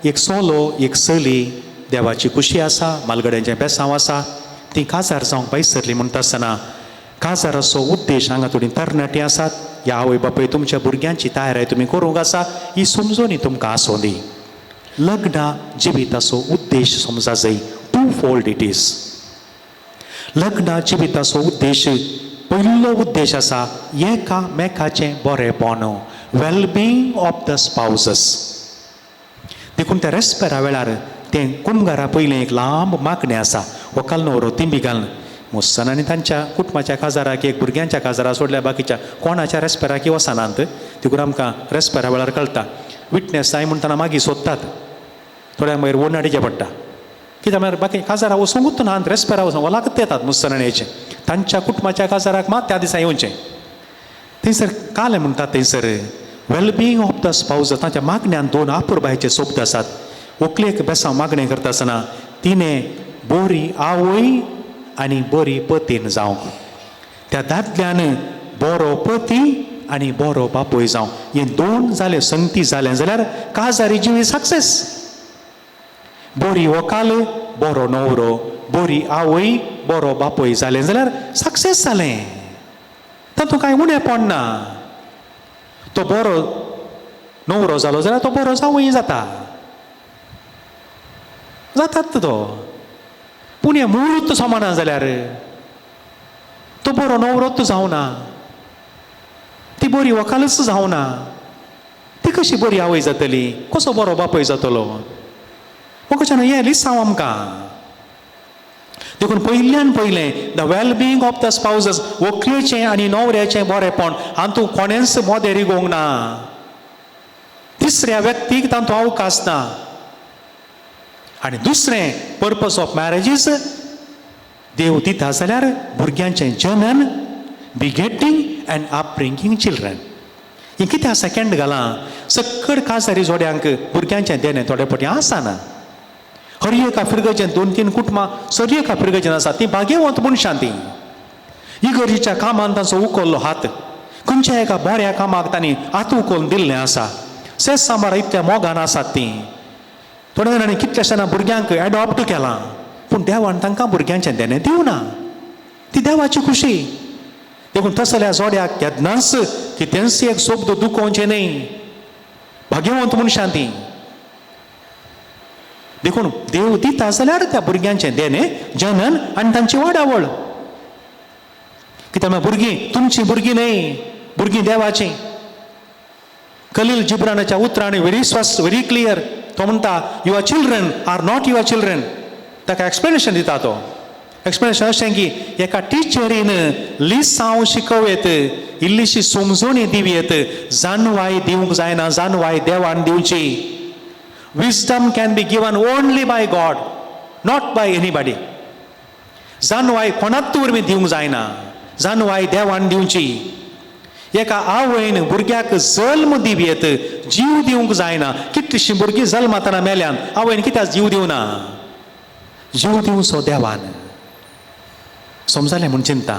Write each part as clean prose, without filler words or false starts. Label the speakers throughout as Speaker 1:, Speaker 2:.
Speaker 1: एक सोलो एक चली देवाची खुशी आसा, मालगड्यांचें बेसांव आसा, ती काजार जावंक भायसरली म्हणटा आसतना काजाराचो उद्देश हांगा थोडीं तरणाटीं आसात, ह्या आवय बापूय तुमच्या भुरग्यांची तयारी तुमी करूंक आसा ही समजोनी तुमकां आसूं दी. लग्ना जिविताचो उद्देश समजा जाय, टू फोल्ड it is. लग्ना जिविताचो उद्देश, पयलो उद्देश आसा एकामेकाचें बरेंपण, वेलबींग ऑफ the spouses. देखून त्या रेस्पेरा वेळार तें कुमगारा पयलें एक लांब मागणें आसा, व्हंकल न्हवरो तिंबी घालून मुस्सन आनी तांच्या कुटुंबाच्या काजाराक एक भुरग्यांच्या काजारा सोडल्या बाकीच्या कोणाच्या रेस्पेराक वचनात. देखून आमकां रेस्पेरा वेळार कळटा विटनेस जाय म्हणटना मागीर सोदतात, थोड्या मागीर ओडनाडीचें पडटा, कित्याक म्हळ्यार बाकी काजारा वचूंकूच ना, रेस्पेरा वचूंक वलाकच येतात मुस्सनान येयचें तांच्या कुटुंबाच्या काजाराक मात त्या दिसा येवचें. थंयसर कालें म्हणटात, थंयसर वेलबींग ऑफ the spouse, तांच्या मागण्यान दोन आपुरबायेचे शब्द आसात. व्हंकलेक बेसांव मागणें करता आसतना तिणें बरी आवय आनी बरी पतीन जावंक, त्या दादल्यान बरो पती आनी बरो बापूय जावं, हे दोन जाले संगती जालें जाल्यार काजारी जिवी सक्सेस. बरी व्हंकल बरो न्हवरो, बरी आवय बरो बापूय जालें जाल्यार सक्सेस जालें, तातूंत कांय उणेपण ना. तो बरो न्हवरो जालो जाल्यार तो बरो जावय जाता, जातात तो. पूण हें मूळूच समाना जाल्यार तो बरो न्हवरोच जावना, ती बरी व्हंकलच जावना, ती कशी बरी आवय जातली, कसो बरो बापूय जातलो? कशें हें लिसांव आमकां. देखून पयल्यान पयलें the wellbeing of the spouses, व्हंकलेचें आनी न्हवऱ्याचें बरेंपण हातूंत कोणेंच मोदें रिगोवंक ना, तिसऱ्या व्यक्तीक तातूंत अवकाश ना. आनी दुसरें पर्पज ऑफ मॅरेजीस, देव दिता जाल्यार भुरग्यांचें जनन, बिगेटींग अँड अपब्रिंगींग चिल्ड्रन. हें कित्याक सेकेंड घालां? सक्कड काजारी जोड्यांक भुरग्यांचें देणें थोडे फावटी आसना. हर एका फिरगजेन दोन तीन कुटुंबां सर एका फिरगजेन आसा, तीं भाग्यवंत मनशां, तीं इगर्जीच्या कामान तांचो उखल्लो हात, खंयच्या एका बऱ्या कामाक तांणी हात उखलून दिल्लें आसा, सेस सांबार इतल्या मोगान आसात तीं. थोड्या जाणांनी कितल्याशाना भुरग्यांक एडॉप्ट केलां, पूण देवान तांकां भुरग्यांचें देणें दिवना, ती देवाची खुशी. देखून तसल्या जोड्याक केन्नाच कितेंच एक शब्द दुखोवचें न्हय, भाग्यवंत मनशां तीं. देखून देव दिता जाल्यार त्या भुरग्यांचें देणें, जनन आनी तांची वाडावळ. कित्याक भुरगीं तुमचीं भुरगीं न्हय, भुरगीं देवाचीं. कलील जिब्रानाच्या उतरांनी व्हेरी स्पश्ट, व्हेरी क्लियर, तो म्हणटा your children are not your children. ताका एक्सप्लेनेशन दिता तो. एक्सप्लेनेशन अशें की एका टिचरीन लिसांव शिकोवयेत, इल्लीशी समजोणी दिवयेत, जाणवाय दिवंक जायना, जाणवाय देवान दिवची. Wisdom can be given only by God, not by anybody. जाणवाय कोणात वरवीं दिवंक जायना, जाणवाय देवान दिवची. एका आवयन भुरग्याक जल्म दिवयेत, जीव दिवंक जायना. कितलीशीं भुरगीं जल्मातना मेल्यान, आवयन कित्याक जीव दिवना? जीव दिवचो देवान. समजालें म्हूण चिंता.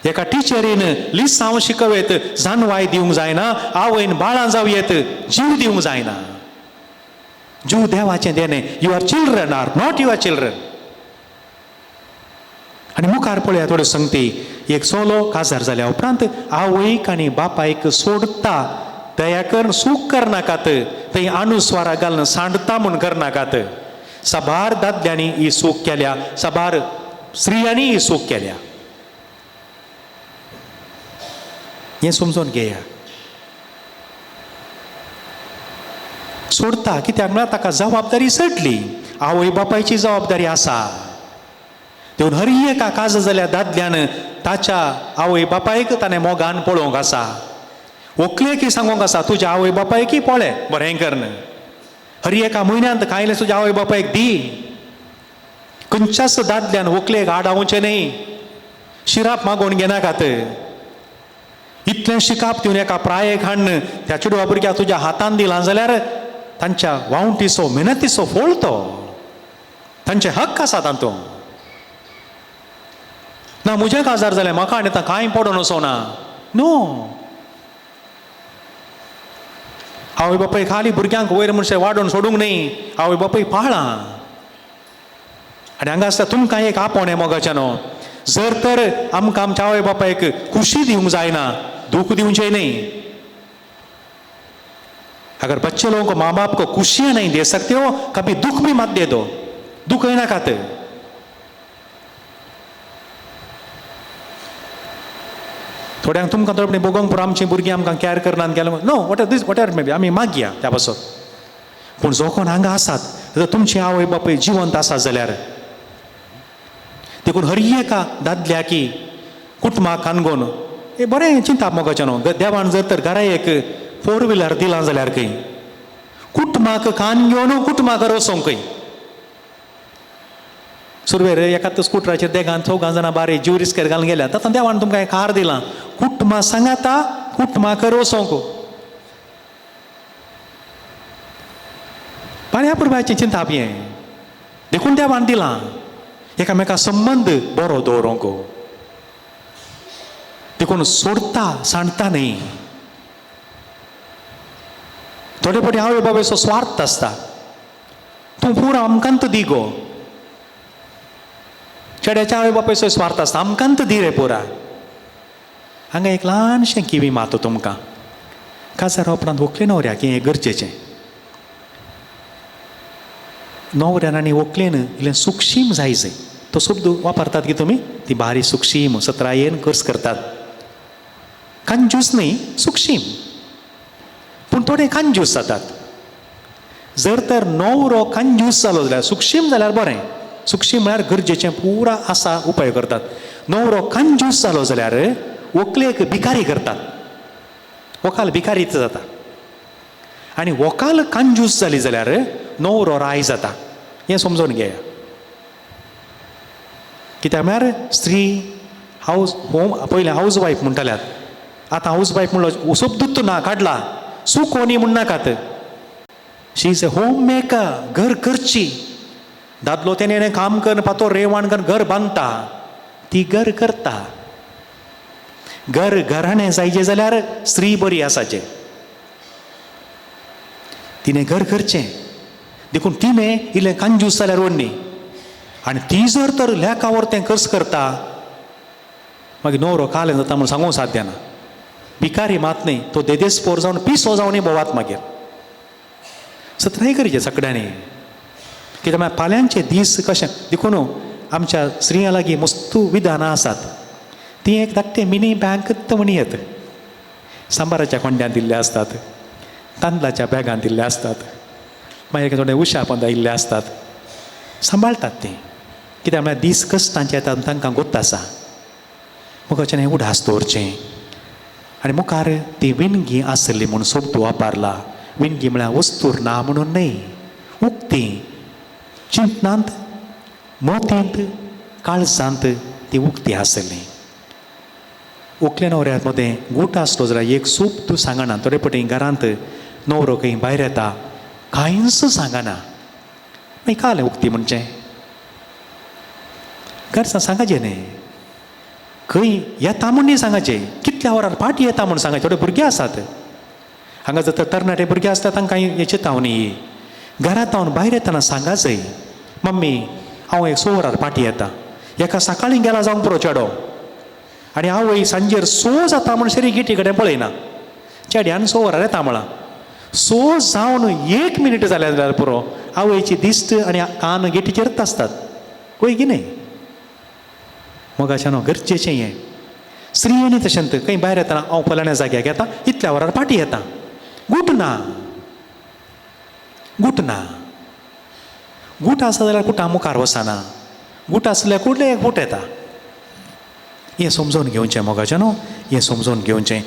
Speaker 1: एका टिचरीन लिसांव शिकवयेत, जाणवाय दिवंक जायना, आवयन बाळां जावयेत, जीव दिवंक जायना. जीव देवाचें देणें. Your children are not your children. आनी मुखार पळया थोड्यो संगती. एक चलो काजार जाल्या उपरांत आवयक आनी बापायक सोडटा, दया कर सूख करनाकात, थंय अनुस्वारा घालून सांडता म्हूण करनाकात. साबार दादल्यांनी ही चूक केल्या, साबार स्त्रियांनी ही चूक केल्या, हें समजून घेया. सोडता कित्याक म्हळ्यार ताका जबाबदारी चडली, आवय बापायची जबाबदारी आसा. देखून हर एका काज जाल्या दादल्यान ताच्या आवय बापायक ताणें मोगान पळोवंक आसा, व्हंकलेकय सांगूंक आसा तुज्या आवय बापायकय पळय बरें करन, हर एका म्हयन्यांत कांयलें तुज्या आवय बापायक दी. खंयच्याच दादल्यान व्हंकलेक आडावचें न्हय, शिराप मागोवन घेनाकात. इतलें शिकाप दिवन एका प्रायेक हाडून त्या चेडवा भुरग्याक तुज्या हातान दिलां जाल्यार तांच्या वावटीचो मेहनतीचो फोळ तो, तांचे हक्क आसा तातूंत. ना म्हजें काजार जालें म्हाका आनी आतां कांय पडोन वचो ना, न्हू. आवय बापाय खाली भुरग्यांक वयर मनशें वाडोवन सोडूंक न्ही, आवय बापाय पाळां. आनी हांगा आसता तुमकां एक आपोवणें मोगाच्यानो, जर तर आमकां आमच्या आवय बापायक खुशी दिवंक जायना, दुःख दिवचें न्ही. अगर बच्चे लोगों को माँ बाप को खुशियाँ नहीं दे सकते हो, कभी दुख भी मत दे दो, दुख ही ना खाते. थोड्यांक तुमकां थोडे भोगोंक पुरो आमचीं भुरगीं आमकां कॅर करनात गेलें, no what this what are may be आमी मागया त्या पासत. पूण जो कोण हांगा आसात जर तुमची आवय बापूय जिवंत आसा जाल्यार, देखून हर एका दादल्याकी कुटुंबाक कानगोन हे बरें चिंता मोगाचें न्हू. देवान जर तर घरा एक फोर व्हिलर दिलां जाल्यार खंय कुटुंबाक कान घेवन कुटुंबाक वचोंक खंय सुरवेर एकाच स्कुटराचेर देगान चौगां जाणां बारे जीव रिस्केर घालून गेल्या, आतां देवान तुमकां एक कार दिलां, कुटुंबा सांगाता कुटुंबाक वचोंक. बऱ्या पुरबायचें चिंताप हें, देखून देवान दिलां एकामेका संबंद बरो दवरूंक. देखून सोडता सांडता न्ही. थोडे फावटी आवय बापायचो स्वार्थ आसता, तूं पुरो आमकांत दी गो. चेड्याच्या आवय बापायचो स्वार्थ आसता, आमकांत दी रे पुरा. हांगा एक ल्हानशें किवी मातो तुमकां, काजार उपरांत व्हंकले न्हवऱ्याक हें गरजेचें. न्हवऱ्यान आनी व्हंकलेन इल्लें सुक्षीम जाय जाय, तो शब्द वापरतात की तुमी, ती बारी सुक्षीम सत्रायेन कर्स करतात, कंजूस न्ही सुक्षीम, पूण थोडे कंजूस जातात. जर तर न्हवरो कंजूस जालो जाल्यार, सुक्षीम जाल्यार बरें, सुक्षीम म्हळ्यार गरजेचें पुरा आसा उपाय करतात. न्हवरो कंजूस जालो जाल्यार व्हंकलेक भिकारी करतात, व्हंकल भिकारीच जाता. आनी व्हंकल कंजूस जाली जाल्यार न्हवरो राय जाता. हें समजून घेया. कित्याक म्हळ्यार स्त्री हावज होम पयलें हावज वायफ म्हणटाल्यात, आतां हावज वायफ म्हणलो शब्दूच ना काडला, सुकोनी म्हण नाकात. She is a home maker, घर करची. दादलो तेणें काम कर पातो रेवाण कर घर बांदता, ती घर करता. घर घराणें जायचें जाल्यार स्त्री बरी आसाचें, तिणें घर करचें. देखून तिणें इल्लें कंजूस जाल्यार व्हडली, आनी ती जर तर लेखावर तें खर्च करता, मागीर न्हवरो कालें जाता म्हूण सांगूंक साध्य ना. भिकारी मात न्ही, तो देदेस पोर जावन पिसो जावन भोवात मागीर. सत्राय करचें सगळ्यांनी, कित्याक म्हळ्यार फाल्यांचे दीस कशें. देखून आमच्या स्त्रियां लागीं मस्तू विधानां आसात, ती एक धाकटें मिनी बँक म्हणयत, सांबाराच्या कोंड्यांत दिल्ले आसतात, तांदळाच्या बॅगान दिल्ले आसतात, मागीर थोडे उशा पोंदा इल्ले आसतात, सांबाळटात तीं. कित्याक म्हळ्यार दीस कश्टांचे येतात, तांकां गोत्त आसा. मुखाच्यान हें उडास दवरचें. आनी मुखार ती विणगी आसली म्हूण शब्द वापरला. विणगी म्हळ्यार वस्तूर ना म्हणून न्हय, उक्ती चिंतनांत मोतींत काळजांत ती उक्ती आसली. उकल्या न्हवऱ्या मदें गूट आसलो जाल्यार एक सूप तूं सांगना. थोडे फावटी घरांत न्हवरो खंय भायर येता, कांयच सांगना, मागीर कालें उक्ती म्हणचें घरसां सांगाचें न्ही, खंय येता म्हूण न्ही सांगाचें, कितल्या वरार फाटी येता म्हूण सांगाचें. थोडे भुरगे आसात हांगा, जर तरणाटे भुरगे आसता तांकां हें चिंतावणी ही. घरांत हांव भायर येतना सांगा जाय, मम्मी हांव एक 6 वरार फाटी येता. एका सकाळीं गेला जावंक पुरो चेडो, आनी आवय सांजेर 6 जाता म्हूण शरी गेटी कडेन पळयना, चेड्यान 6 वरार येता म्हळां. 6 जावन 1 मिनीट जाल्यार जाल्यार पुरो, आवयची दिश्ट आनी कान गेटीचेरच आसतात, वय की न्हय. मोगाच्यान गरजेचें हें. स्त्रियांनी तशेंच खंय भायर येतना हांव फलाण्या जाग्याक येता, इतल्या वरार फाटी येता, गूट ना, गूट ना. गूट आसा जाल्यार कुटां मुखार वचना, गूट आसल्यार कुडले एक गूट येता. हें समजून घेवचें मोगाचें न्हू, हें समजून घेवचें.